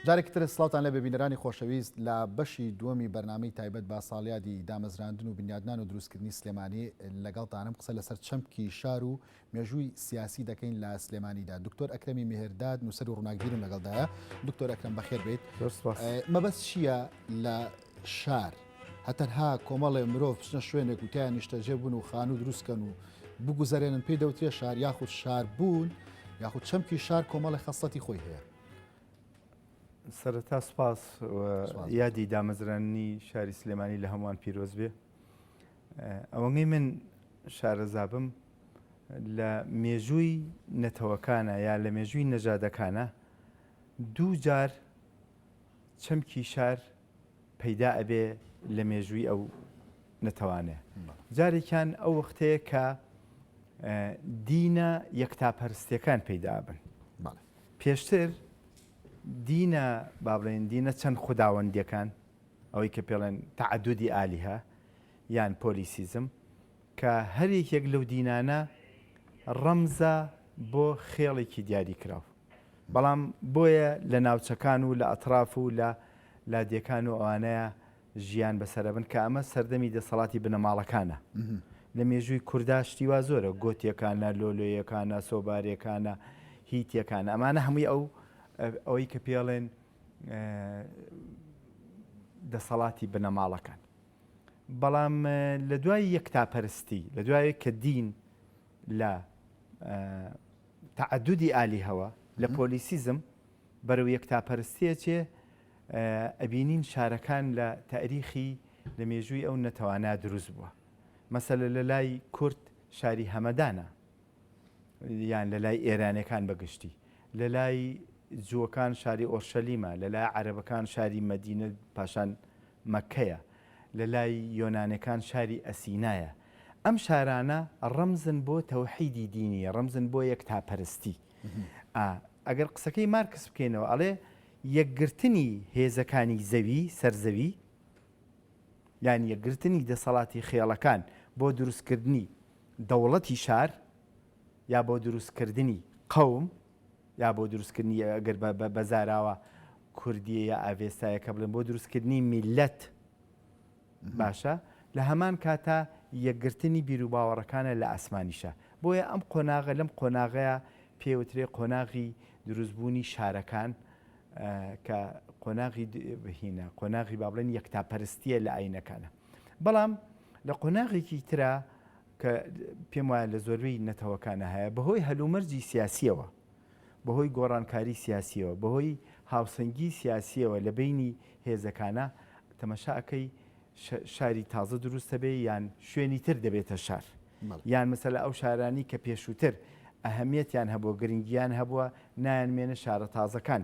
جارێکی تر سڵاوتان لێبێ بینەرانی خۆشەویست لە بەشی دووەمی بەرنامەی تایبەت بە ساڵیادی دامەزراندن و بنیادنان و دروستکردنی سلێمانی لەگەڵتانم قسە لەسەر چەمکی شار و مێژووی سیاسی دەکەین لە سلێمانیدا دکتۆر ئەکرەمی مێهرداد نووسەر و ڕووناکبیرم لەگەڵدایە دکتۆر ئەکرەم بەخێر بێیت زۆر سپاس. مەبەست چییە لە شار؟ هەتەنها کۆمەڵێ مرۆڤ بچنە شوێنێک و تیایا نیشتەجێ بن و خانوو دروست کەن و بگوزەرێنن پێی دەوترێ شار یاخود شاربوون یاخود چەمکی شار کۆمەڵێ خەسڵەتی خۆی هەیە؟ سەرەتا سوپاس و یادی دامەزراندنی شاری سلێمانی لە هەمووان پیرۆز بێ. ئەوەنگەی من شارەزابم لە مێژووی نەتەوەکانە یا لە مێژووی نەژادەکانە دوو جار چەمکی شار پەیدا ئەبێ لە مێژووی ئەو نەتەوانەیە. جارێکیان ئەو وەختەیە کە دینە یەکتاپەرستیەکان پەیدا ئەبن. پێشتر دینە با بڵێن دینە چەند خوداوەندیەکان ئەوەی کە پێڵێن تەعەدودی ئالیهە یان پۆلیسیزم کە هەر یەکێک لەو دینانە ڕەمزە بۆ خێڵێکی دیاریکراو. بەڵام بۆیە لە ناوچەکان و لە ئەتراف و لە لادێکان و ئەوانەیە ژیان بەسەرەبن کە ئەمە سەردەمی دەسەڵاتی بنەماڵەکانە. لە مێژووی کوردا شتی وا زۆرە، گۆتیەکانە، لۆلۆیەکانە، سۆبارێکانە، هیتیەکانە، ئەمانە هەمووی ئەو ئەوەی کە پێڵێن دەسەڵاتی بنەماڵەکان. بەڵام لە دوای یەکتاپەرستی، لە دوای کە دین لە تەعەدودی ئالیهەوە، لە پۆلیسیزم بەرەو یەکتاپەرستی ئەچێ، ئەبینین شارەکان لە تاریخی لە مێژووی ئەو نەتەوانە دروست بووە. مەسەلە لە لای کورد شاری هەمەدانە یان لە لای ئێرانەکان بە گشتی، لە لای جووەکان شاری ئۆرشەلیمە، لە لای عەرەبەکان شاری مەدینە پاشان مەککەیە، لە لای یۆنانەکان شاری ئەسینایە. ئەم شارانە ڕەمزن بۆ تەوحیدی دینی، ڕەمزن بۆ یەکتاپەرستی. ئا ئەگەر قسەکەی مارکس بکەینەوە ئەڵێ یەکگرتنی هێزەکانی زەوی، سەر زەوی، یان یەکگرتنی دەسەڵاتی خێڵەکان بۆ دروستکردنی دەوڵەتی شار یا بۆ دروستکردنی قەوم یا بۆ دروستکردنی ئەگەر بە زاراوە کوردیە یا ئاڤێستایەکە بڵێن بۆ دروستکردنی میللەت باشە لە هەمان کاتا یەکگرتنی بیروباوەڕەکانە لە ئاسمانیشا بۆیە ئەم قۆناغە لەم قۆناغەیا پێوترێ قۆناغی دروستبوونی شارەکان کە قۆناغی هینە قۆناغی با بڵێن یەکتاپەرستیە لە ئاینەکانە بەڵام لە قۆناغێکی ترا کە پێم وایە لە زۆربەی نەتەوەکانە هەیە بەهۆی هەلومەرجی سیاسیەوە بەهۆی گۆڕانکاری سیاسیەوە بەهۆی هاوسەنگی سیاسیەوە لە بەینی هێزەکانە تەمەشا ئەکەی شاری تازە دروست دەبێ یان شوێنی تر دەبێتە شار یان مەسەلە ئەو شارانی کە پێشووتر ئەهمیەتیان هەبووە گرنگیان هەبووە نایان مێنە شارە تازەکان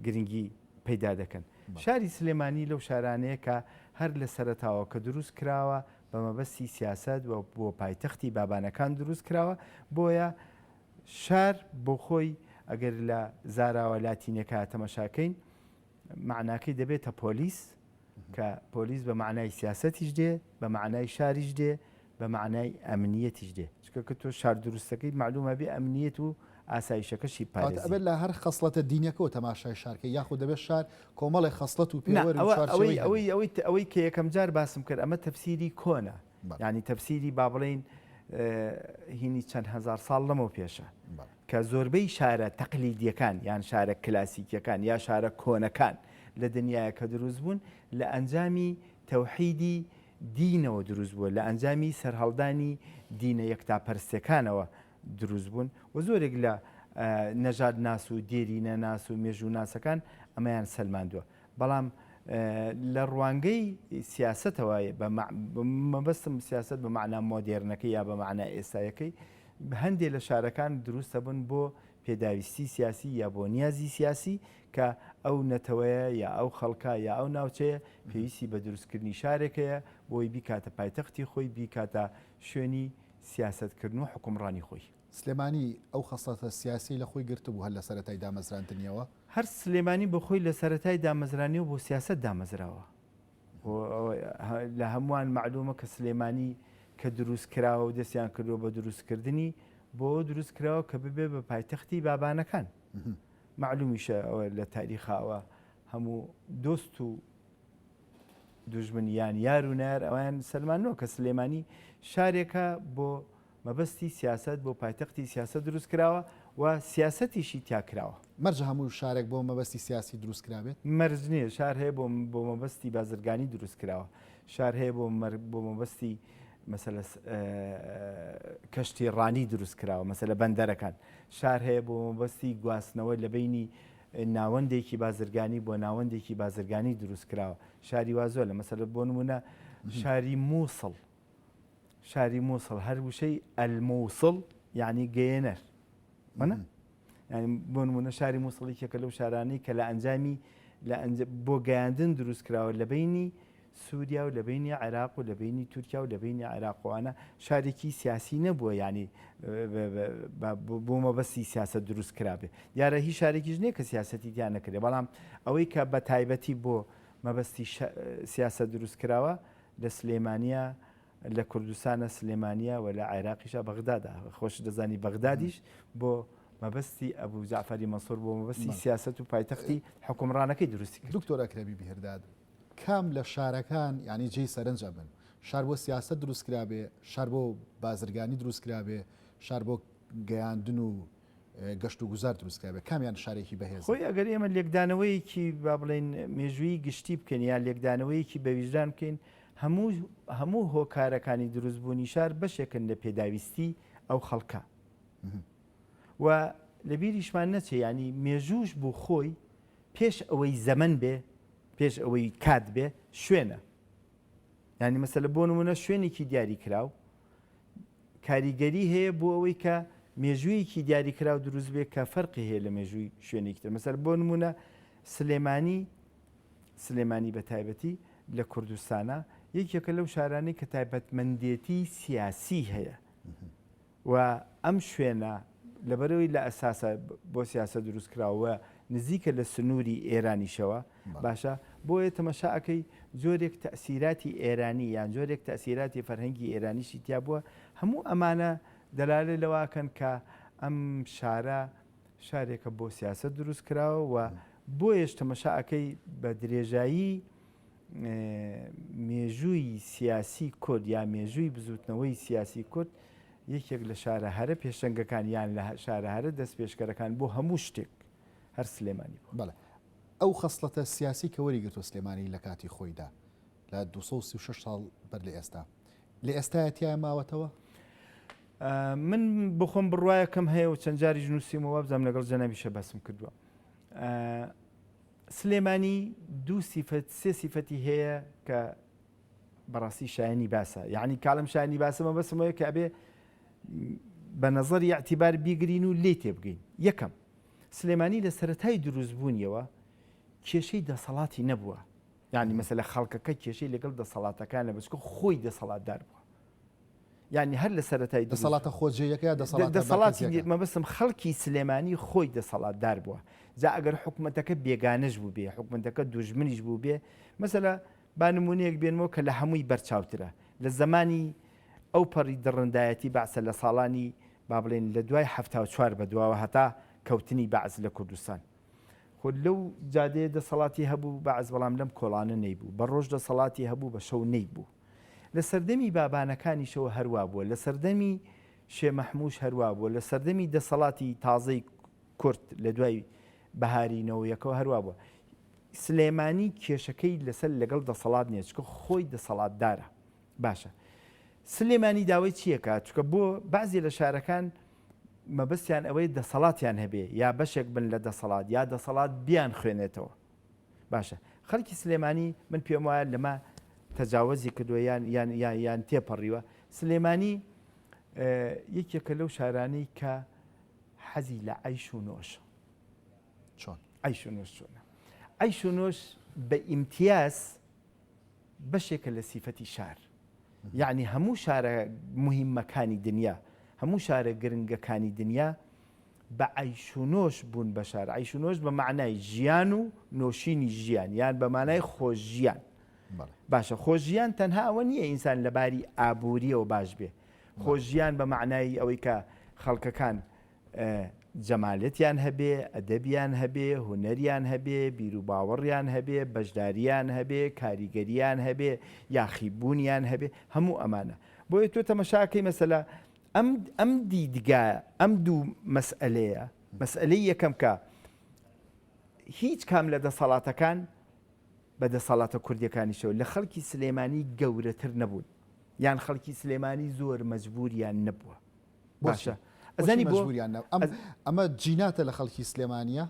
گرنگی پەیدا دەکەن شاری سلێمانی لەو شارانەیە کە هەر لە سەرەتاوە کە دروست کراوە بە مەبەستی سیاسەت و بۆ پایتەختی بابانەکان دروست کراوە بۆیە شار بۆ خۆی ئەگەر لە زاراوە لاتینەکە تەمەشاکەین مەعناکەی دەبێتە پۆلیس کە پۆلیس بە مەعنای سیاسەتیش دێ بە مەعنای شاریش دێ بە مەعنای ئەمنیەتیش دێ چونکە کە تۆ شار دروستەکەی مەعلومە بێ ئەمنیەت و ئاسایشەکەشی کەواتە پارێزی. ئەبێت لە هەر خەسڵەتە دینیەکەوە تەماشای شار کەی یاخود دەبێت شار کۆمەڵێک خەسڵەت و نا پێوەر و ئەوە ئەوەی چوارچێوەی هەبێ؟ ئەوەی ئەوەی ئەوەی کە یەکەم جار باسم کرد ئەمە تەفسیری کۆنە بەڵێ. یانی تەفسیری با بڵێین هینی چەند هەزار ساڵ لەمەو پێشە. بەڵێ. کە زۆربەی شارە تەقلیدیەکان یان شارە کلاسیکیەکان یا شارە کۆنەکان لە دنیایا کە دروست بوون لە ئەنجامی تەوحیدی دینەوە دروست بووە لە ئەنجامی سەرهەڵدانی دینە یەکتاپەرستەکانەوە دروست بوون و زۆرێک لە نەژادناس و دێرینەناس و مێژووناسەکان ئەمەیان سەلماندووە بەڵام لە ڕوانگەی سیاسەتەوە بە مەبەستم سیاسەت بە مەعنا مۆدێرنەکەی یا بە مەعنا ئێستایەکەی هەندێ لە شارەکان دروست دەبن بۆ پێداویستی سیاسی یا بۆ نیازی سیاسی کە ئەو نەتەوەیە یا ئەو خەڵکە یا ئەو ناوچەیە پێویستی بە دروستکردنی شارێک هەیە بۆی بیکاتە پایتەختی خۆی بیکاتە شوێنی سیاسەتکردن و حوکمڕانی خۆی. سلێمانی ئەو خەسڵەتە سیاسیەی لە خۆی گرتبوو هەر لە سەرەتای دامەزراندنیەوە؟ هەر سلێمانی بۆ خۆی لە سەرەتای دامەزرانیەوە بۆ سیاسەت دامەزراوە. لە هەمووان مەعلومە کە سلێمانی کە دروست کراوە و دەستیان کردووە بە دروستکردنی بۆ دروست کراوە کە ببێ بە پایتەختی بابانەکان. مەعلومیشە ئەوە لە تاریخاوە. هەموو دۆست و دوژمن یان یار و نەیار ئەویان سەلمانەوە کە سلێمانی شارێکە بۆ مەبەستی سیاسەت بۆ پایتەختی سیاسەت دروست کراوە و سیاسەتیشی تیا کراوە. مەرجە هەموو شارێک بۆ مەبەستی سیاسی دروست کرابێت؟ مەرج نییە، شار هەیە بۆ بۆ مەبەستی بازرگانی دروست کراوە، شار هەیە بۆ بۆ مەبەستی مەسەلە کەشتی ڕانی دروست کراوە، مەسەلە بەندەرەکان، شار هەیە بۆ مەبەستی گواستنەوە لە بەینی ناوەندێکی بازرگانی بۆ ناوەندێکی بازرگانی دروست کراوە، شاری وا زۆرە، مەسەلە بۆ نموونە شاری مووسڵ شاری مووسڵ هەر وشەی الموصل یعنی گەیەنەر وەنە یعنی بۆ نمونە شاری مووسڵ یەکێکە لەو شارانەی کە لە ئەنجامی لە بۆ گەیاندن دروست کراوە لە بینی سووریا و لە بینی عێراق و لە بینی تورکیا و لە بینی عێراقوانە شارێکی سیاسی نەبووە ینی بۆ مەبەستی سیاست دروست کرابێ دیارە هیچ شارێکیش نییە کە سیاسەتی تیا نەکرێ بەڵام ئەوەی کە بە تایبەتی بۆ مەبەستی سیاسە دروست کراوە لە سلێمانیە لە کوردستانە سلێمانیە و لە عێراقیشا بەغدادا خۆش دەزانی بەغدادیش بۆ مەبەستی ئەبوو جەعفەری مەنسوور بۆ مەبەستی سیاسەت و پایتەختی حوکمڕانەکەی دروستی کرد. دکتۆر ئەکرەمی بهرداد کام لە شارەکان یانی جێی سەرنج ئەبن؟ شار بۆ سیاسەت دروست کرابێ، شار بۆ بازرگانی دروست کرابێ، شار بۆ گەیاندن و گەشت و گوزار دروست کرابێ کامیان شارێکی بەهێزە؟ خۆی ئەگەر ئێمە لێکدانەوەیەکی با بڵێین مێژوویی گشتی بکەین یا لێکدانەوەیەکی بە ویژدان بکەین هەموو هەموو هۆکارەکانی دروستبوونی شار بەشێکن لە پێداویستی ئەو خەڵکە و لە بیریشمان نەچێ ینی مێژووش بۆ خۆی پێش ئەوەی زەمەن بێ پێش ئەوەی کات بێ شوێنە ینی مەسەلە بۆ نمونە شوێنێکی دیاری کراو کاریگەری هەیە بۆ ئەوەی کە مێژوویەکی دیاریکراو دروست بێت کە فەرقی هەیە لە مێژووی شوێنێکی تر مەسەل بۆ نمونە سلێمانی سلێمانی بە تایبەتی لە کوردستانە یەکێکە لەو شارانەی کە تایبەتمەندێتی سیاسی هەیە و ئەم شوێنە لەبەرئەوەی لە ئەساسا بۆ سیاسەت دروست کراوە و نزیکە لە سنووری ئێرانیشەوە باشە بۆیە تەمەشا ئەکەی جۆرێک تەئسیراتی ئێرانی یان جۆرێک تەئسیراتی فەرهەنگی ئێرانیشی تیا بووە هەموو ئەمانە دەلالەت لەوە ئەکەن کە ئەم شارە شارێکە بۆ سیاسەت دروست کراوە و بۆیەش تەمەشا ئەکەی بە درێژایی مێژووی سیاسی کورد یا مێژووی بزووتنەوەی سیاسی کورد یەکێک لە شارە هەرە پێشەنگەکان یان لە شارە هەرە دەستپێشکەرەکان بۆ هەموو شتێک هەر سلێمانی بووە. بەڵێ. ئەو خەسڵەتە سیاسی کە وەریگرتووە سلێمانی لە کاتی خۆیدا لە 236 ساڵ بەر لە ئێستا لە ئێستایا تیایا ماوەتەوە؟ من بۆ خۆم بڕوایەکم هەیە و چەند جاریش نووسیومە وابزانم لەگەڵ جەنابیشە باسم کردووە. سلێمانی دوو سیفەت سێ سیفەتی هەیە کە بەڕاستی شایانی باسە یعنی کاڵم شایانی باسە مەبەستم ئەوەیە کە ئەبێ بە نەزەری ئیعتیبار بیگرین و لێی تێبگەین یەکەم سلێمانی لە سەرەتای دروستبوونیەوە کێشەی دەسەڵاتی نەبووە یعنی مەسەلە خەڵکەکە کێشەی لەگەڵ دەسەڵاتەکان نەبوو خۆی دەسەڵاتدار بووە یانی هەر لە سەرەتای دروست دەسەڵاتە خۆجێیەکە یا دەسەڵاتە دەسەڵاتی مەرکەزیەکە؟ مەبەستم خەڵکی سلێمانی خۆی دەسەڵاتدار بووە جا ئەگەر حکومەتەکە بێگانەش بووبێ حکومەتەکە دوژمنیش بووبێ مەسەلە با نمونەیەک بێنمەوە کە لە هەمووی بەرچاوترە لە زەمانی ئەو پەڕی دڕندایەتی بەعسە لە ساڵانی با بڵێین لە دوای 74 بەدواوە هەتا کەوتنی بەعس لە کوردستان خۆ لەو جادەیە دەسەڵاتی هەبوو بەعس بەڵام لەم کۆڵانە نەیبوو بە ڕۆژ دەسەڵاتی هەبوو بە شەو نەیبوو لە سەردەمی بابانەکانیشەوە هەر وا بووە، لە سەردەمی شێ مەحمووش هەر وا بووە، لە سەردەمی دەسەڵاتی تازەی کورد لە دوای بەهاری نەوەیەکەوە هەر وا بووە. سلێمانی کێشەکەی لەسەر لەگەڵ دەسەڵات نییە، چونکە خۆی دەسەڵاتدارە. باشە سلێمانی داوای چی ئەکات؟ چونکە بۆ بەعزێ لە شارەکان مەبەستیان ئەوەیە دەسەڵاتیان هەبێ یا بەشێک بن لە دەسەڵات یا دەسەڵات بیانخوێنێتەوە. باشە خەڵکی سلێمانی من پێم وایە لەمە تەجاوەزی کردووە یان یان یان یان تێپەڕیوە سلێمانی یەکێکە لەو شارانەی کە حەزی لە عیش و نۆش چۆن عیش و نۆش چۆنە عیش و نۆش بە ئیمتیاز بەشێکە لە سیفەتی شار یعنی هەموو شارە مهمەکانی دنیا هەموو شارە گرنگەکانی دنیا بە عەیش و نۆش بوون بە شار، عەیش و نۆش بە مەعنای ژیان و نۆشینی ژیان یان بە مانای خۆشژیان. باشە خۆشژیان تەنها ئەوە نییە ئینسان لە باری ئابوورییەوە باش بێ، خۆشژیان بە مەعنای ئەوەی کە خەڵکەکان. جەمالەتیان هەبێ، ئەدەبیان هەبێ، هونەریان هەبێ، بیروباوەڕیان هەبێ، بەشدارییان هەبێ، کاریگەرییان هەبێ، یاخیبوونیان هەبێ، هەموو ئەمانە. بۆیە تۆ تەمەشاکەی مەسەلە ئەم ئەم دیدگا ئەم دوو مەسئەلەیە، مەسئەلەی یەکەم کە هیچ کام لە دەسەڵاتەکان بە دەسەڵاتە کوردیەکانیشەوە لە خەڵکی سلێمانی گەورەتر نەبوون یان خەڵکی سلێمانی زۆر مەجبوریان نەبووە. باشە ئەزانی بۆ ئەم ئەمە جیناتە لە خەڵکی سلێمانە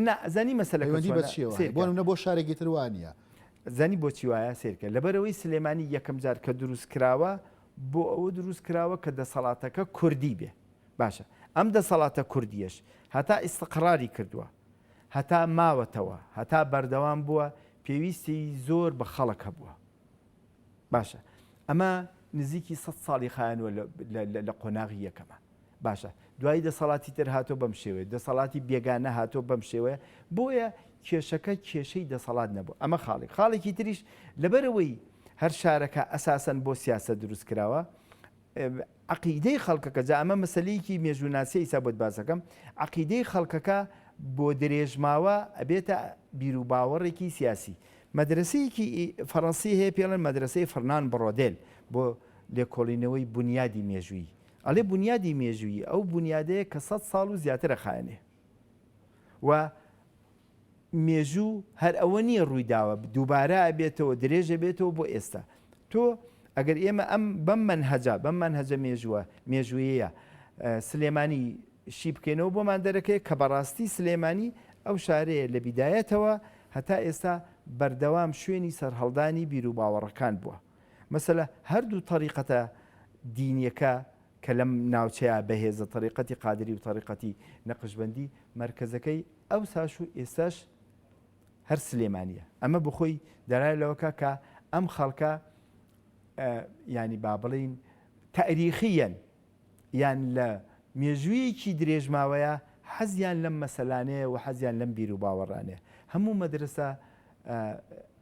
نا ئەزانی مەسەلەکە پەیوەندی بە چیەوە بۆ نمونە بۆ شارێکی تر وانە زانی بۆچی وایە سیرکە لەبەرەوەی سلێمانی یەکەم جار کە دروست کراوە بۆ ئەوە دروست کراوە کە دەسەڵاتەکە کوردی بێ باشە ئەم دەسەڵاتە کوردیەش هەتا ئیسقراری کردووە هەتا ماوەتەوە هەتا بەردەوام بووە پێویستی زۆر بە خەڵک هەبووە باشە ئەمە نزیکی سە ساڵی خایەنوە لە قۆناغی یەکەمە باشە دوایی دەسەڵاتی تر هاتۆ بەم شێوەیە دەسەڵاتی بێگانە هاتۆ بەم شێوەیە بۆیە کێشەکە کێشەی دەسەڵات نەبوو ئەمە خاڵی خاڵێکی تریش لەبەرەوەی هەر شارەکە ئەساسەن بۆ سیاسە دروست کراوە عەقیدەی خەڵکەکە، جا ئەمە مەسەلەیەکی مێژووناسیە ئیستا بۆت باسەکەم، عەقیدەی خەڵکەکە بۆ درێژماوە ئەبێتە بیروباوەڕێکی سیاسی. مەدرەسەیەکی فەڕەنسی هەیە پێڵێن مەدرەسەی فڕنان بڕۆدێل بۆ لێکۆڵینەوەی بونیادی مێژوویی. ئەڵێ بونیادی مێژوویی ئەو بونیادەیە کە سەد ساڵ و زیاتر ئەخایەنێ و مێژوو هەر ئەوە نییە ڕووی داوە، دووبارە ئەبێتەوە، درێژ ئەبێتەوە بۆ ئێستا. تۆ ئەگەر ئێمە ئەم بەم مەنهەجە، بەم مەنهەجە مێژووە، مێژوویەیە سلێمانی شی بکەینەوە بۆمان دەرەکەوێت کە بەڕاستی سلێمانی ئەو شارەیە لە بیدایەتەوە هەتا ئێستا بەردەوام شوێنی سەرهەڵدانی بیروباوەڕەکان بووە. مەسەلە هەردوو تەریقەتە دینیەکە کە لەم ناوچەیە بەهێزە تەریقەتی قادری و تەریقەتی نەقشبەندی مەرکەزەکەی ئەوساش و ئێستاش هەر سلێمانیە ئەمە بخۆی دەرای لەوەکە کە ئەم خەڵکە ینی با بڵین تاریخیەن یان لە مێژوویەکی درێژماوەیە حەزیان لەم مەسەلانەیە و حەزیان لەم بیر و باوەڕانەیە هەموو مەدرسە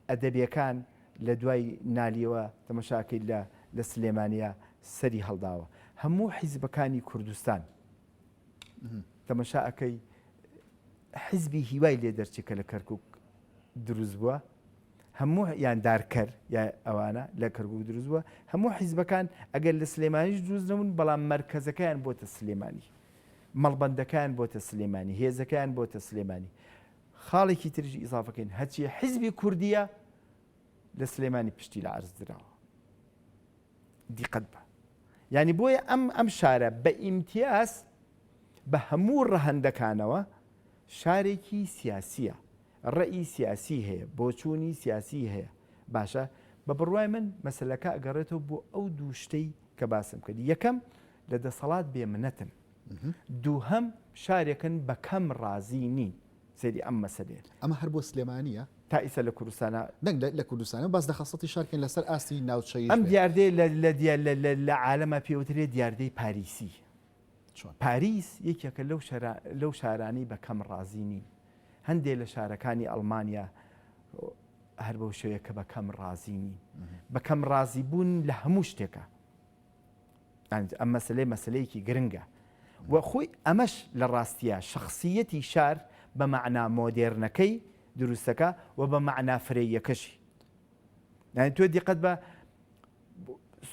ئەدەبیەکان لە دوای نالیەوە تەمەشاکەی لە لە سلێمانیا سەری هەڵداوە هەموو حیزبەکانی کوردستان تەمەشا ئەکەی حیزبی هیوای لێ دەرچێ کە لە کەرکک دروست بووە هەموو یان دارکەر یا ئەوانە لە کەرکک دروست بووە هەموو حیزبەکان ئەگەر لە سلێمانیش دروست نەبوون بەڵام مەرکەزەکەیان بۆتە سلێمانی مەڵبەندەکان بۆتە سلێمانی هێزەکەیان بۆتە سلێمانی خاڵێکی تریش ئیزافەکەین هەرچی حیزبی کوردیە لە سلێمانی پشتی لە عەرز دراوە دیقەت بە یعنی بۆیە ئەم ئەم شارە بە ئیمتیاز بە هەموو ڕەهەندەکانەوە شارێکی سیاسیە ڕێی سیاسی هەیە بۆچوونی سیاسی هەیە باشە بە بڕوای من مەسلەکە ئەگەڕێتەوە بۆ ئەو دوو شتەی کە باسم کرد یەکەم لە دەسەڵات بێمنەتن دووهەم شارێکن بە کەم ڕازی نین. سەیری ئەم مەسەلەیە. ئەمە هەر بۆ سلێمانییە؟ تا ئیستا لە کوردستانا. نەک لە کوردستانە، باس لە خەسڵەتی شار کەین لەسەر ئاستی ناوچەییش ئەم بێت. دیاردەیە لە لە دیار لە لە لە عالەما پێ وترێ دیاردەی پاریسی. چۆن؟ پاریس یەکێکە لەو شەرا لەو شارانەی بە کەم ڕازی نین. هەندێ لە شارەکانی ئەڵمانیا هەر بەو شێوەیە کە بە کەم ڕازی نین. بە کەم ڕازی بوون لە هەموو شتێکا. ئەم مەسلەی مەسلەیەکی گرنگە و خۆی ئەمەش لە ڕاستیە شخصیەتی شار بە مەعنا مۆدێرنەکەی دروستەکە و بە مەعنا فرەیەکەشی یعنی تۆ دیقەت بە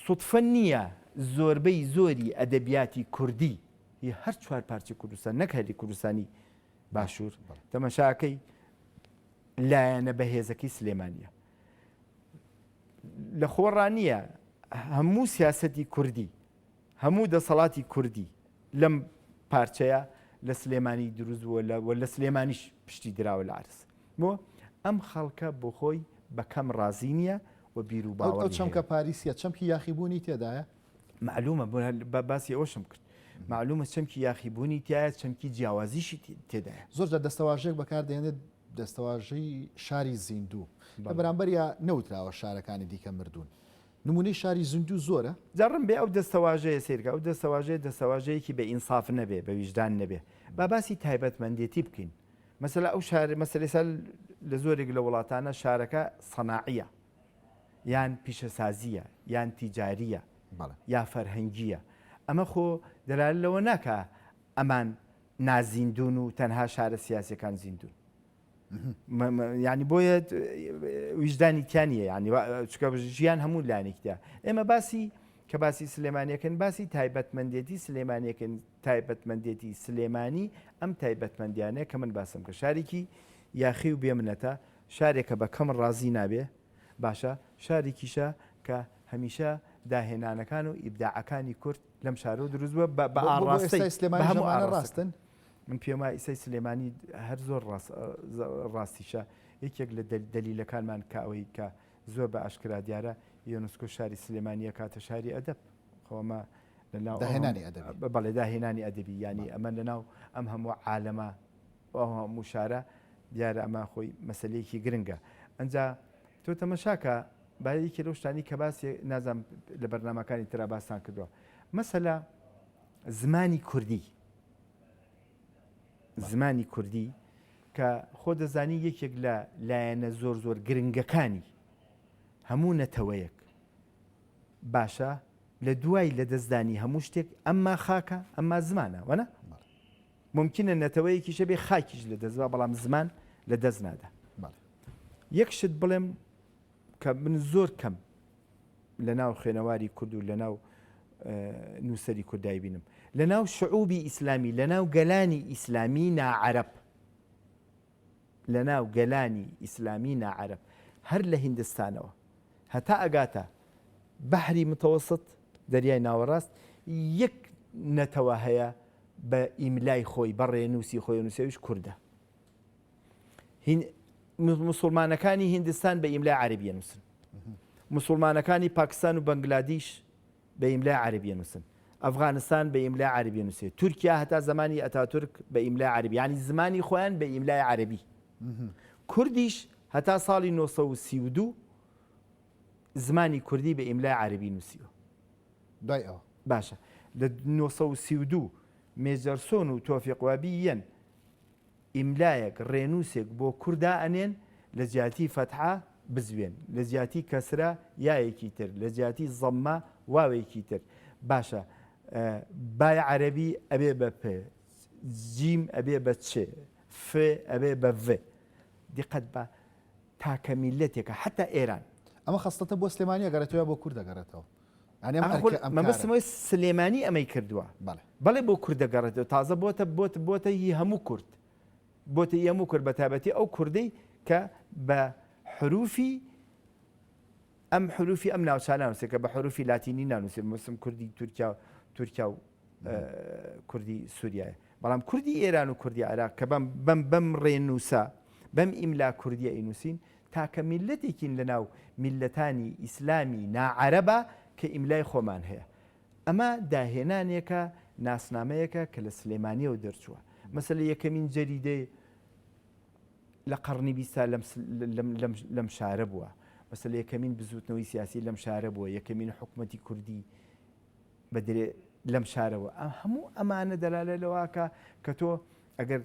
سوتفە نییە زۆربەی زۆری ئەدەبیاتی کوردی هی هەر چوار پارچە کوردستان نەک هەری کوردستانی باشوور تەمەشاکەی لایەنە بەهێزەکەی سلێمانە لە خۆڕا نییە هەموو سیاسەتی کوردی، هەموو دەسەڵاتی کوردی لەم پارچەیە لە سلێمانی دروست بووە و لە سلێمانیش پشتی دراوە لە عەرز. بۆ؟ ئەم خەڵکە بۆ خۆی بە کەم ڕازی نییە و بیر و باوەڕی ئەو چەمکە پاریسیە چەمکی یاخیبوونی تێدایە؟ مەعلومە باسی ئەوەشم کرد. مەعلومە چەمکی یاخیبوونی تایە چەمکی جیاوازیشی تێدایە. زۆر جار دەستەواژەیەک بەکاردەهێنێت دەستەواژەی شاری زیندوو لە بەرامبەریا نەوتراوە شارەکانی دیکە مردوون. نموونەی شاری زیندوو زۆرە؟ جا ڕم بێ ئەو دەستەواژەیە سەیرکە ئەو دەستەواژەیە دەستەواژەیەکی بە ئینساف نەبێ بە ویژدان نەبێ با باسی تایبەتمەندێتی بکەین مەسەلە ئەو شار مەسەلە ئێستا لە زۆرێک لە وڵاتانە شارەکە سەناعیە یان پیشەسازیە یان تیجاریە یا فەرهەنگیە ئەمە خۆ دەلالە لەوە ناکا ئەمان. نازیندون و تەنها شارە سیاسەکان زیندون. یعنی بۆیە ویژدانی تیا نییە یعنی چکە ژیان هەموو لایەنێکدا ئێمە باسی کە باسی سلێمانیەکەن باسی تایبەتمەندێتی سلێمانیەکەن تایبەتمەندێتی سلێمانی ئەم تایبەتمەندیانە کە من باسم کە شارێکی یاخی و بێمنەتە شارێکە بە کەم ڕازی نابێ باشە شارێکیشە کە هەمیشە داهێنانەکان و ئیبداعەکانی کورد لەم شارەوە دروست بووە بە ئاڕاستەی سلێمانی هەموو ڕاستن من پێم وایە ئیسای سلێمانی هەر زۆر ڕاستیشە یەکێک لە دەلیلەکانمان کە ئەوەی کە زۆر بە ئاشکرا دیارە یۆنسکۆ شاری سلێمانی ئەکاتە شاری ئەدەب خۆمە لەناو داهێنانی ئەدەبی بەڵێ داهێنانی ئەدەبی یانی ئەمە لەناو ئەم هەموو عالەمە ئەو هەموو شارە دیارە ئەمە خۆی مەسلەیەکی گرنگە ئەجا تۆ تەمەشاکە با یەکێ لەو شتانی کە باسی نازانم لە بەرنمەکانی ترا باستان کردووە مەسەلە زمانی کوردی زمانی کوردی کە خۆ دەزانی یەکێک لە لایەنە زۆر زۆر گرنگەکانی هەموو نەتەوەیەک باشە لە دوای لە دەستدانی هەموو شتێک ئەمما خاکە ئەمما زمانە وەنە ممکنە نەتەوەیەکیشە بێ خاکیش لە دەستبا بەڵام زمان لە دەست نادا یەک شت بڵێم کە من زۆر کەم لە ناو خوێنەواری کورد و لە ناو نووسەری کوردای بینم لە ناو شعوبی ئیسلامی لە ناو گەلانی ئیسلامی ناعەرەب لە ناو گەلانی ئیسلامی ناعەرەب هەر لە هیندستانەوە هەتا ئەگاتە بەحری متەوەسط دەریای ناوەڕاست یەک نەتەوە هەیە بە ئیملای خۆی بە ڕێنووسی خۆی نووسەویش کوردە موسڵمانەکانی هیندستان بە ئیملای عەرەبی ئەنووسن. موسڵمانەکانی پاکستان و بەنگلادیش بە ئیملای عەرەبی ئەنووسن. ئەفغانستان بە ئیملای عەرەبی ئەنووسێ. تورکیا هەتا زەمانی ئەتاتورک بە ئیملای عەرەبی یانی زمانی خۆیان بە ئیملای عەرەبی. کوردیش هەتا ساڵی 932 زمانی کوردی بە ئیملای عەرەبی نووسیوە. دوای ئەوە. باشە لە 932 مێجەرسۆن و تۆفیق وابی یەن ئیملایەک، ڕێنووسێک بۆ کورد دائەنێن، لە جیاتی فەتحە، بزوێن، لە جیاتی کەسرە، یایەکی تر، لە جیاتی زەممە، واوێکی تر. باشە بای عەرەبی ئەبێ بە پ، جیم ئەبێ بە چ، ف ئەبێ بە ڤ. دیقەت بە تاکە میللەتێکە حەتا ئێران. ئەمە خەسڵەتە بۆ سلێمانی ئەگەڕێتەوە یا بۆ کورد ئەگەڕێتەوە؟ یانی ئەم ئەرکە ئەم کارە. مەبەستم ئەوەیە سلێمانی ئەمەی کردووە. بەڵێ. بەڵێ بۆ کورد دەگەڕێتەوە تازە بۆتە بۆت بۆتە هی هەموو کورد. بۆتە هی هەموو کورد بە تایبەتی ئەو کوردەی کە بە حروفی ئەم حروفی ئەم ناوچانە نووسێ کە بە حروفی لاتینی نانووسێ مەبەستم کوردی تورکیا تورکیا و کوردی سووریایە بەڵام کوردی ئێران و کوردی عێراق کە بەم بەم بەم ڕێنووسە بەم ئیملا کوردیە ئەینووسین تاکە میللەتێکین لەناو میللەتانی ئیسلامی ناعەرەبا کە ئیملای خۆمان هەیە. ئەمە داهێنانێکە، ناسنامەیەکە کە لە سلێمانیەوە دەرچووە. مەسەلە یەکەمین جەریدەی لە قەڕنی بیستا لەم شارە بووە. مەسەلە یەکەمین بزووتنەوەی سیاسی لەم شارە بووە، یەکەمین حکومەتی کوردی بە درێ لەم شارەوە. هەموو ئەمانە دەلالە لەوە کە تۆ ئەگەر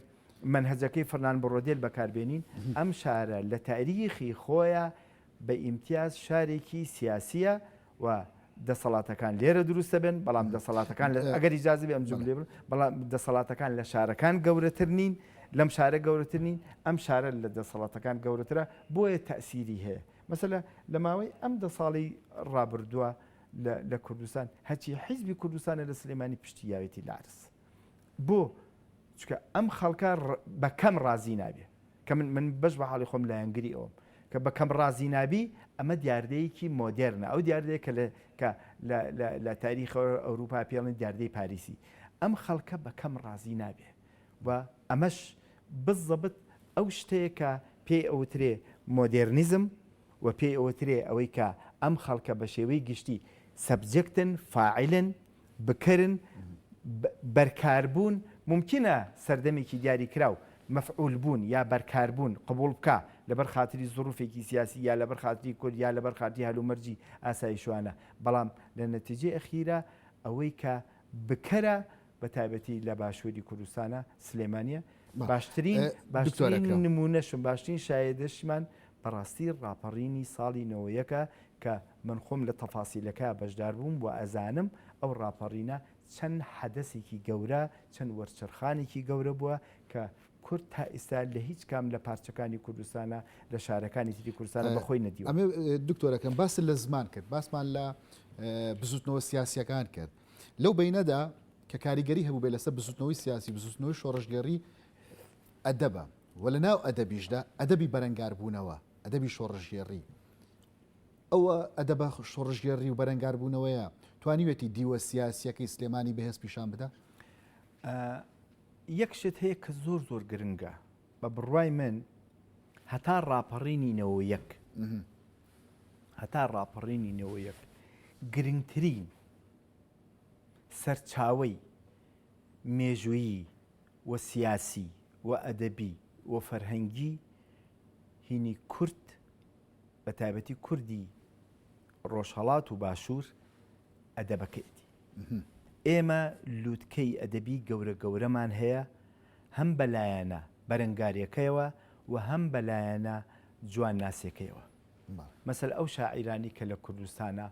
مەنهەجەکەی فڕنان بڕۆدێل بەکاربێنین، ئەم شارە لە تاریخی خۆیا بە ئیمتیاز شارێکی سیاسییە و دەسەڵاتەکان لێرە دروست دەبن، بەڵام دەسەڵاتەکان ئەگەر ئیجازە بێ ئەم جوملەیە بڵێم، بەڵام دەسەڵاتەکان لە شارەکان گەورەتر نین، لەم شارە گەورەتر نین، ئەم شارە لە دەسەڵاتەکان گەورەترە، بۆیە تەئسیری هەیە. مەسەلە لە ماوەی ئەم دە ساڵەی ڕابردووە لە کوردستان هەرچی حیزبی کوردستانە لە سلێمانی پشتی یاوێتی لە عەرز. بۆ؟ چونکە ئەم خەڵکە بە کەم ڕازی نابێ. کە من من بەش بە حاڵی خۆم لایەنگری ئەوەم کە بە کەم ڕازی نابی ئەمە دیاردەیەکی مۆدێرنە ئەو دیاردەیە کە لە کە لە لە لە تاریخ ئەوروپا پێڵێن دیاردەی پاریسی ئەم خەڵکە بە کەم ڕازی نابێ و ئەمەش بزەبت ئەو شتەیە کە پێی ئەوترێ مۆدێرنیزم و پێی ئەوترێ ئەوەی کە ئەم خەڵکە بە شێوەی گشتی subject ن فاعلن بکەرن، بەرکاربوون، مومکینە سەردەمێکی دیاریکراو مەفعولبوون یا بەرکاربوون قبوڵ بکا لەبەر خاتری زروفێکی سیاسی یا لەبەر خاتری کورد یا لەبەر خاتری هەلومەرجی ئاسایشوانە بەڵام لە نەتیجەی ئەخیرا ئەوەی کە بکەرە بە تایبەتی لە باشووری کوردستانە سلێمانیە باشترین باشترین نموونەشم باشترین شایەدەشمان بەڕاستی ڕاپەڕینی ساڵی نەوەیەکە کە من خۆم لە تەفاسیلەکە بەشدار بووم و ئەزانم ئەو ڕاپەڕینە. چەند حەدەسێکی گەورە، چەند وەرچەرخانێکی گەورە بووە کە کورد تا ئیستا لە هیچ کام لە پارچەکانی کوردستانا، لە شارەکانی تری کوردستانا بە خۆی نەدیوە. ئەمێ دکتۆرەکەم باست لە زمان کرد، باسمان لە بزووتنەوە سیاسییەکان کرد. لەو بەینەدا کە کاریگەری هەبووبێ لەسەر بزووتنەوەی سیاسی، بزووتنەوەی شۆڕشگێڕی ئەدەبە و لە ناو ئەدەبیشدا ئەدەبی بەرەنگاربوونەوە، ئەدەبی شۆڕشگێڕی. ئەو ئەدەبە شۆڕشگێڕی و بەرەنگاربوونەوەیە توانیوێتی دیوە سیاسییەکەی سلێمانی بەهێز پیشان بدا؟ یەک شت هەیە کە زۆر زۆر گرنگە بە بڕوای من هەتا ڕاپەڕینی 91 هەتا ڕاپەڕینی 91 گرنگترین سەرچاوەی مێژوویی و سیاسی و ئەدەبی و فەرهەنگی هینی کورد بە تایبەتی کوردی ڕۆژهەڵات و باشوور ئەدەبەکەیەتی. ئێمە لووتکەی ئەدەبی گەورە گەورەمان هەیە هەم بە لایەنە بەرەنگاریەکەیەوە و هەم بە لایەنە جوانناسیەکەیەوە. مەسەل ئەو شاعیرانی کە لە کوردستانا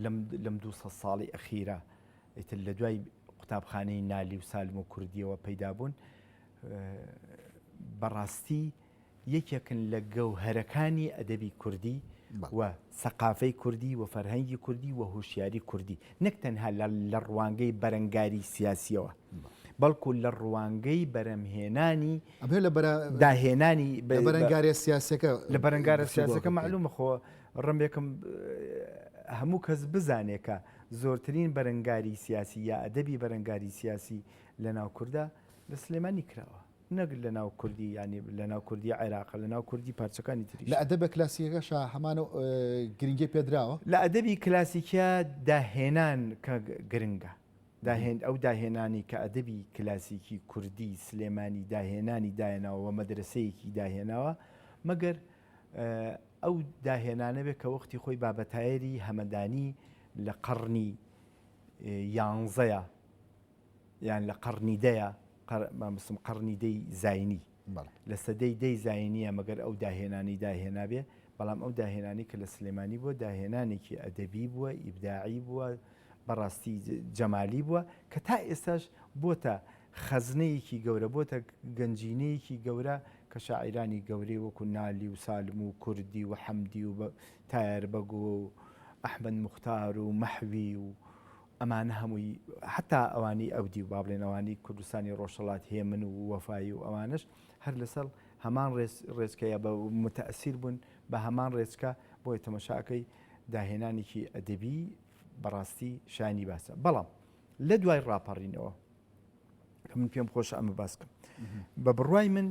لەم لەم 200 ساڵی ئەخیرە ئیتر لە دوای قوتابخانەی نالی و سالم و کوردیەوە پەیدا بوون بەڕاستی یەکێکن لە گەوهەرەکانی ئەدەبی کوردی و سەقافەی کوردی و فەرهەنگی کوردی و هۆشیاری کوردی نەک تەنها لە ڕوانگەی بەرەنگاری سیاسیەوە بەڵکو لە ڕوانگەی بەرەمهێنانی داهێنانی بەرەنگاریە سیاسەکە لە بەرەنگارە سیاسەکە معلومە خۆ ڕمێکم هەموو کەس بزانێکە زۆرترین بەرەنگاری سیاسی یا ئەدەبی بەرەنگاری سیاسی لە ناو کووردا لە سلێمانی کراوە. نەک لە ناو کوردی یانی لە ناو کوردی عێراق لە ناو کوردی پارچەکانی تریش. لە ئەدەبە کلاسیکەکەشا هەمان گرنگی پێدراوە؟ لە ئەدەبی کلاسیکیا داهێنان کە گرنگە. داهێن ئەو داهێنانی کە ئەدەبی کلاسیکی کوردی سلێمانی داهێنانی دایەناوە و مەدرەسەیەکی داهێناوە مەگەر ئەو داهێنانە بێ کە وەختی خۆی بابە تایەری هەمەدانی لە قەڕنی یانزەیە یان لە قەڕنی دەیە مامەسم قەڕنی دەی زینی لە سەدەی دەی زینیە مەگەر ئەو داهێنانی داهێنابێ بەڵام ئەو داهێنانی کە لە سلێمانی بووە داهێنانێکی ئەدەبی بووە ئیبداعی بووە بەڕاستی جەمالی بووە کە تا ئێستاش بۆتە خەزنەیەکی گەورە بۆتە گەنجینەیەکی گەورە کە شاعیرانی گەورەی وەکو نالی و سالم و کوردی و حەمدی و تایەر بەگ و ئەحمەد موختار و مەحوی و ئەمانە هەمووی حەتا ئەوانەی ئەودیو با بڵێن ئەوانەی کوردستانی ڕۆژهەڵات هێمن و وەفایی و ئەوانەش هەر لەسەر هەمان ڕێچکە یا بە متەئسیر بوون بە هەمان ڕێچکە بۆیە تەمەشاکەی داهێنانێکی ئەدەبی بەڕاستی شایانی باسە بەڵام لە دوای ڕاپەڕینەوە کە من پێم خۆشە ئەمە باس بکەم بە بڕوای من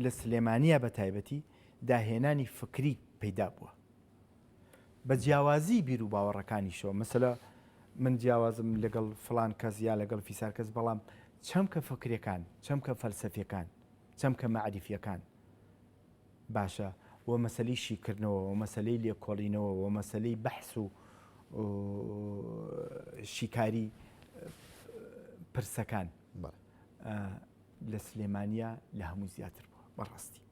لە سلێمانیا بە تایبەتی داهێنانی فکری پەیدا بووە بە جیاوازی بیر و باوەڕەکانیشەوە مەسەلە من جیاوازم لەگەڵ فڵان کەس یا لەگەڵ فیسار کەس بەڵام چەمکە فکرەکان چەمکە فەلسەفیەکان چەمکە مەعریفیەکان باشە و مەسەلەی شیکردنەوە و مەسەلەی لێکۆڵینەوە و مەسەلەی بەحس و شیکاری پرسەکان لە سلێمانیا لە هەموو زیاتر بووە بەڕاستی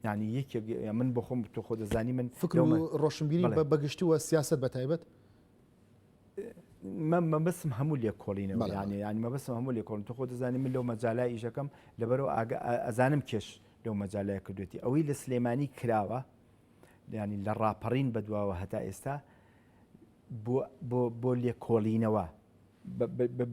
یانی یەکێک من بۆ خۆم تۆ خۆ دەزانی من فکر و ڕۆشنبیری بە بەگشتی و سیاست بە تایبەت مەبەسم هەموو لێکۆڵینەوە یانێ ینی مەبەسم هەموو لێکۆڵن تۆ خۆ دەزانی من لەو مەجالای ئیشەکەم لەبەرەوە ئەزانم کێش لەو مەجالای کردوێتی ئەوەی لە سلێمانی کراوە ینی لە ڕاپەڕین بەدواوە هەتا ئێستا بۆ لێکۆڵینەوە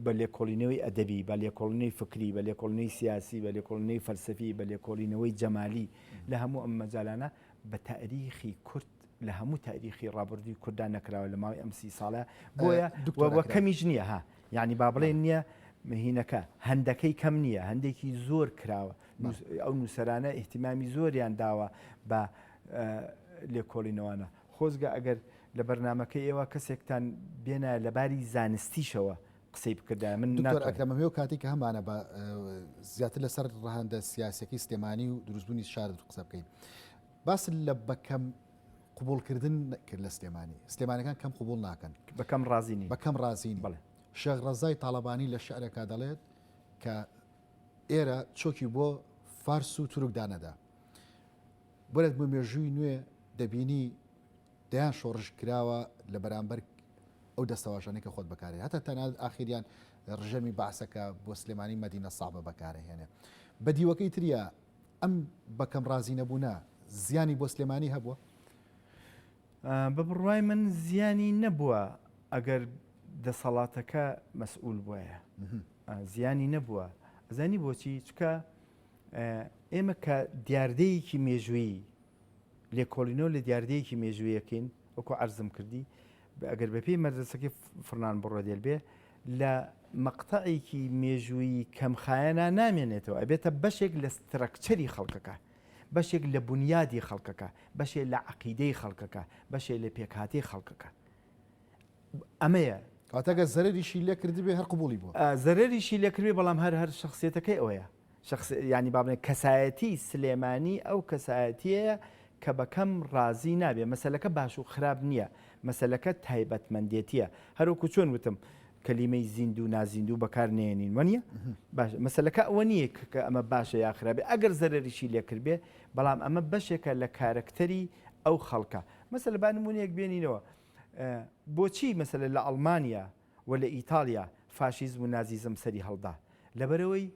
بە لێکۆڵینەوەی ئەدەبی، بە لێکۆڵینەوەی فکری، بە لێکۆڵینەوەی سیاسی، بە لێکۆڵینەوەی فەلسەفی، بە لێکۆڵینەوەی جەمالی، لە هەموو ئەم مەجالانە بە تاریخی کورد لە هەموو تاریخی ڕابردووی کورددا نەکراوە لە ماوەی ئەم سی ساڵە بۆیە وە کەمیش نییە ها یعنی با بڵێن نییە مهینەکە هەندەکەی کەم نییە هەندێکی زۆر کراوە ئەو نووسەرانە ئیهتیمامی زۆریان داوە بە لێکۆڵینەوانە خۆزگە ئەگەر لە بەرنامەکەی ئێوە کەسێکتان بێنایە لە باری زانستیشەوە قسەی بکردایە من دکتۆر ناتوانم. ئەکرەم ئەمەوێ کاتێک کە هەمانە بە زیاتر لەسەر ڕەهەندە سیاسیەکەی سلێمانی و دروستبوونی شار قسە بکەین باست لە بەکەم قبوڵکردن کرد لە سلێمانی سلێمانەکان کەم قبوڵ ناکەن بە کەم ڕازی نین بە کەم ڕازی نین بەڵێ. شێخ ڕەزای تاڵەبانی لە شعرێکا دەڵێت کە ئێرە چۆکی بۆ فارس و تورک دانەدا بەرەت بۆ مێژووی نوێ دەبینی دەیان شۆڕش کراوە لە بەرامبەر ئەو دەستەواژانەی کە خۆت بەکارێ هەتا تەنانەت ئاخیریان ڕژێمی بەعسەکە بۆ سلێمانی مەدینە سەعبە بەکارەهێنێ. بە دیوەکەی تریا ئەم بە کەم ڕازی نەبوونە زیانی بۆ سلێمانی هەبووە؟ بە بڕوای من زیانی نەبووە ئەگەر دەسەڵاتەکە مەسئول بوایە زیانی نەبووە ئەزانی بۆچی چکە ئێمە کە دیاردەیەکی مێژوویی لێکۆڵینەوە لە دیاردەیەکی مێژوویەکەین وەکو عەرزم کردی ئەگەر بەپێی مەدرەسەکەی فرنان بڕۆدێل بێ لە مەقتەعێکی مێژوویی کەمخایەنا نامێنێتەوە ئەبێتە بەشێک لە structure ی خەڵکەکە بەشێک لە بونیادی خەڵکەکە بەشێ لە عەقیدەی خەڵکەکە بەشێ لە پێکهاتەی خەڵکەکە ئەمەیە. کەواتە گەر زەرەریشی لێ کردبێ هەر قبوڵی بووە. زەرەریشی لێ کردبێ بەڵام هەر هەر شەخسیەتەکەی ئەوەیە. شەخس یانی با بڵێین کەسایەتی سلێمانی ئەو کەسایەتیەیە کە بە کەم ڕازی نابێ مەسەلەکە باش و خراپ نییە مەسەلەکە تایبەتمەندێتیە هەروەکو چۆن وتم کەلیمەی زیندوو نازیندوو بەکار نێنین وە نییە باش مەسەلەکە ئەوە نییە کە ئەمە باشە یا خراپێ ئەگەر زەرەریشی لێکردبێ بەڵام ئەمە بەشێکە لە کارەکتەری ئەو خەڵکە مەسەلە با نمونەیەک بێنینەوە بۆچی مەسەلە لە ئەڵمانیا و لە ئیتاڵیا فاشیزم و نازیزم سەری هەڵدا؟ لەبەرئەوەی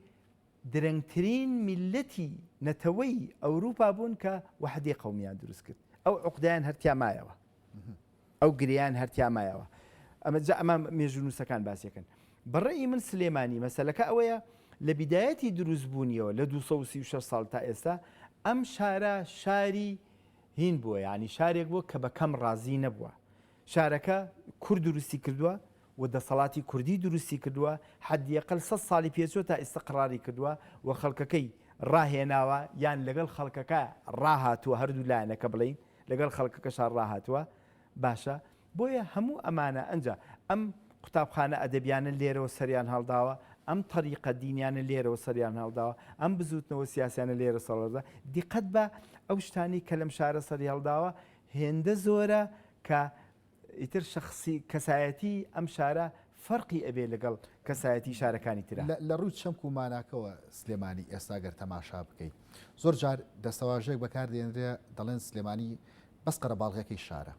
درەنگترین میللەتی نەتەوەی ئەوروپا بوون کە وەحدەی قەومیان دروست کرد. ئەو عوقدەیان هەر تیا مایەوە. ئەو گرێیان هەر تیا مایەوە. ئەمە جا ئەمە مێژوونووسەکان باسی ئەکەن. بە ڕەئی من سلێمانی مەسەلەکە ئەوەیە لە بیدایەتی دروست بوونیەوە لە 236 ساڵ تا ئێستا ئەم شارە شاری هین بووە یانی شارێک بووە کە بە کەم ڕازی نەبووە. شارەکە کورد دروستی کردووە و دەسەڵاتی کوردی دروستی کردووە، حەدیەقەل سەد ساڵی پێچووە تا ئیستقڕاری کردووە و خەڵکەکەی ڕاهێناوە یان لەگەڵ خەڵکەکە ڕاهاتووە هەردوو لایەنەکە بڵێین لەگەڵ خەڵکەکەشا ڕاهاتووە باشە بۆیە هەموو ئەمانە ئەنجا ئەم قوتابخانە ئەدەبیانە لێرەوە سەریان هەڵداوە ئەم تەریقە دینیانە لێرەوە سەریان هەڵداوە ئەم بزوتنەوە سیاسیانە لێرە سەرهەڵدا دیقەت بە ئەو شتانەی کە لەم شارە سەری هەڵداوە هێندە زۆرە کە ئیتر شەخسی کەسایەتی ئەم شارە فەرقی ئەبێ لەگەڵ کەسایەتی شارەکانی ترا. لە ڕووی چەمک و ماناکەوە سلێمانی ئێستا گەر تەماشا بکەی زۆر جار دەستەواژەیەک بەکار دێنرێ دەڵێن سلێمانی بەس قەرەباڵغەکەی شارە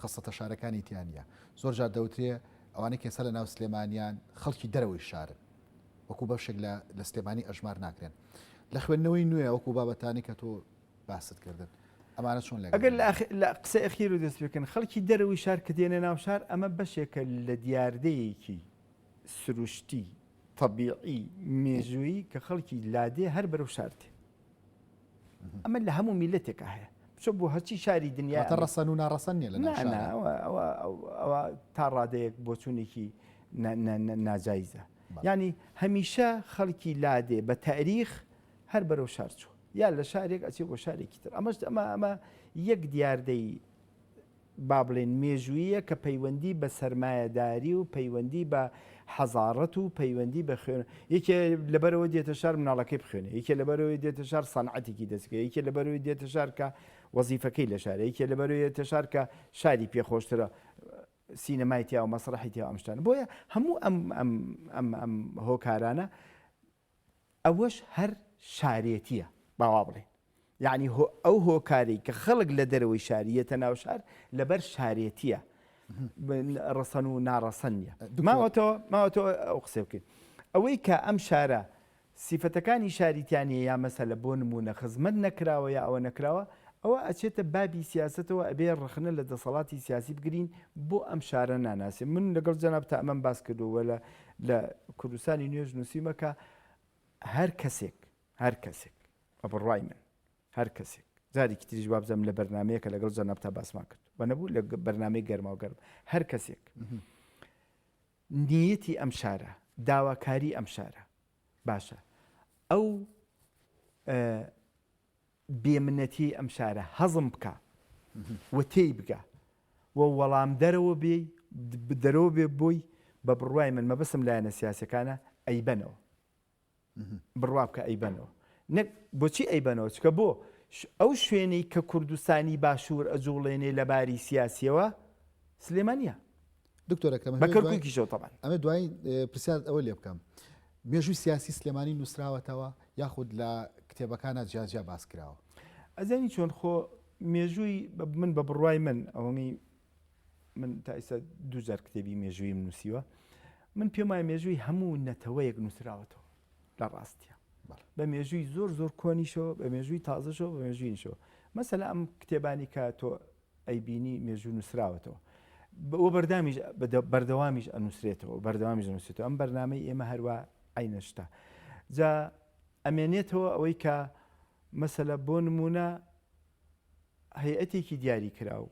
خەسڵەتە شارەکانی تیا نییە زۆر جار دەوترێ ئەوانەی کە ئێستا لە ناو سلێمانیان خەڵکی دەرەوەی شارن وەکو بەشێک لە لە سلێمانی ئەژمار ناکرێن لە خوێندنەوەی نوێ وەکو بابەتانی کە تۆ باست کردن ئەمانە چۆن لەگەڵ ئەگەر لە قسەی ئەخیر و دەست پێ بکەن خەڵکی دەرەوەی شار کە دێنە ناو شار ئەمە بەشێکە لە دیاردەیەکی سروشتی تەبیعی مێژوویی کە خەڵکی لادێ هەر بەرەو شار دێ ئەمە لە هەموو میلەتێکا هەیە بچۆ بۆ هەرچی شاری دنیا واتە ڕەسەن و ناڕەسەن نییە لە ناو شارا. ئەوە تا ڕادەیەک بۆچوونێکی ناجایزە یعنی هەمیشە خەڵکی لادێ بە تاریخ هەر بەرەو شار چووە یا لە شارێک ئەچێ بۆ شارێکی تر ئەمەش ئەمە ئەمە یەک دیاردەی با بڵێن مێژوویە کە پەیوەندی بە سەرمایەداری و پەیوەندی بە حەزاڕەت و پەیوەندی بە خوێن یەکێ لەبەرەوە دێتە شار مناڵەکەی بخوێنێ یەکێ لەبەرەوەی دێتە شار سەنعەتێکی دەستکە یەکێ لەبەرەوەی دێتە شار کە وەزیفەکەی لە شارە یەکێ لەبەرەوەی دێتە شار کە شاری پێخۆشترە سینەمای تیا و مەسرەحی تیا ئەم شتانە بۆیە هەموو ئەم ئەم ئەم ئەم هۆکارانە ئەوەش هەر شارێتیە با وا بڵێین یەعنی ئەو هۆکارەی کە خەڵک لە دەرەوەی شاری یەتە ناو شار لەبەر شارێتیە ڕەسەن و ناڕەسەن نییە ماوەتەوە ماوەتەوە ئەو قسە بکەین ئەوەی کە ئەم شارە سیفەتەکانی شاریتیانە یا مەسەلە بۆ نمونە خزمەت نەکراوە یا ئەوە نەکراوە ئەوە ئەچێتە بابی سیاسەتەوە ئەبێ ڕەخنە لە دەسەڵاتی سیاسی بگرین بۆ ئەم شارە ناناسێ من لەگەڵ جەناب تا ئەمەم باس کردووە لە لە کوردستانی نوێش نووسیومە کە هەر کەسێک هەر کەسێک بە بڕوای من هەر کەسێک جارێکی تریش وابزانم لە بەرنمەیەکە لەگەڵ جەنابتا باسمان کرد و نەبوو لە بەرنمەی گەرما و گەرم هەر کەسێک نیەتی ئەم شارە داواکاری ئەم شارە باشە ئەو بێ منەتیەی ئەم شارە هەزم بکا و تێی بگا و وەڵامدەرەوە بێی دەرەوە بێ بۆی بە بڕوای من مەبەستم لایەنە سیاسەکانە ئەیبەنەوە بڕوا بکە ئەیبەنەوە نەک بۆچی ئەیبەنەوە چکە بۆ ئەو شوێنەی کە کوردستانی باشوور ئەجوڵێنێ لە باری سیاسیەوە سلێمانیە دکتۆر ئەکرەم بە کەرکوکیشەوە تەبعەن. ئەمە دوایین پرسیارت ئەوە لێ بکەم مێژووی سیاسی سلێمانی نووسراوەتەوە یاخود لە کتێبەکانە جیاجیا باس کراوە؟ ئەزانی چۆن خۆ مێژووی من بە بڕوای من ئەوەمی من تا ئیستا دوو جار کتێبی مێژوویم نووسیوە. من پێم وایە مێژووی هەموو نەتەوەیەک نووسراوەتەوە لە ڕاستیە بە مێژووی زۆر زۆر کۆنیشەوە بە مێژووی تازەشەوە بە مێژووینشەوە مەسەلە ئەم کتێبانی کە تۆ ئەیبینی مێژوو نووسراوەتەوە و بەردامیش بەردەوامیش ئەنووسرێتەوە بەردەوامیش نووسێتەوە ئەم بەرنامەی ئێمە هەروە عینە شتە جا ئەمێنێتەوە ئەوەی کە مەسەلە بۆ نمونە هەیئەتێکی دیاری کراو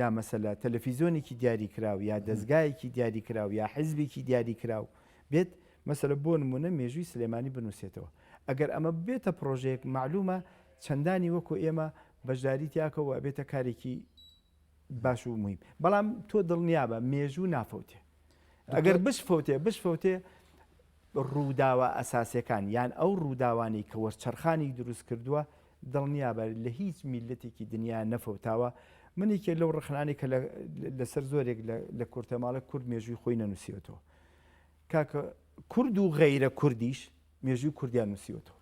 یا مەسەلە تەلەفیزۆنێکی دیاری کراو یا دەزگایەکی دیاری کراو یا حزبێکی دیاری کراو بێت مەسەلە بۆ نمونە مێژووی سلێمانی بنووسێتەوە ئەگەر ئەمە ببێتە پڕۆژەیەک مەعلومە چەندانی وەکو ئێمە بەشداری تیاکەوە ئەبێتە کارێکی باش و مهم بەڵام تۆ دڵنیابە مێژوو نافەوتێ ئەگەر بشفەوتێ بشفەوتێ ڕووداوە ئەساسیەکان یان ئەو ڕووداوانەی کە وەرچەرخانی دروست کردووە دڵنیابە لە هیچ میللەتێکی دنیا نەفەوتاوە من یەکێک لەو ڕەخنانەی کە لەسەر زۆرێک لە کورتەماڵە کورد مێژووی خۆی نەنووسیوەتەوە کاکە کورد و غەیرە کوردیش مێژووی کوردیان نووسیوەتەوە.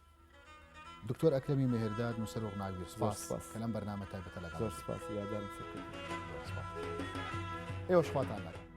دکتۆر ئەکرەمی مێهرداد نووسەر و ڕوناکبیر سپاس کە لەم بەرنامە تایبەتە لەگەڵ زۆر سپاس هیوادارم سەرکەوتوو زۆر سپاس ئێوەش خواتان لەگەڵ.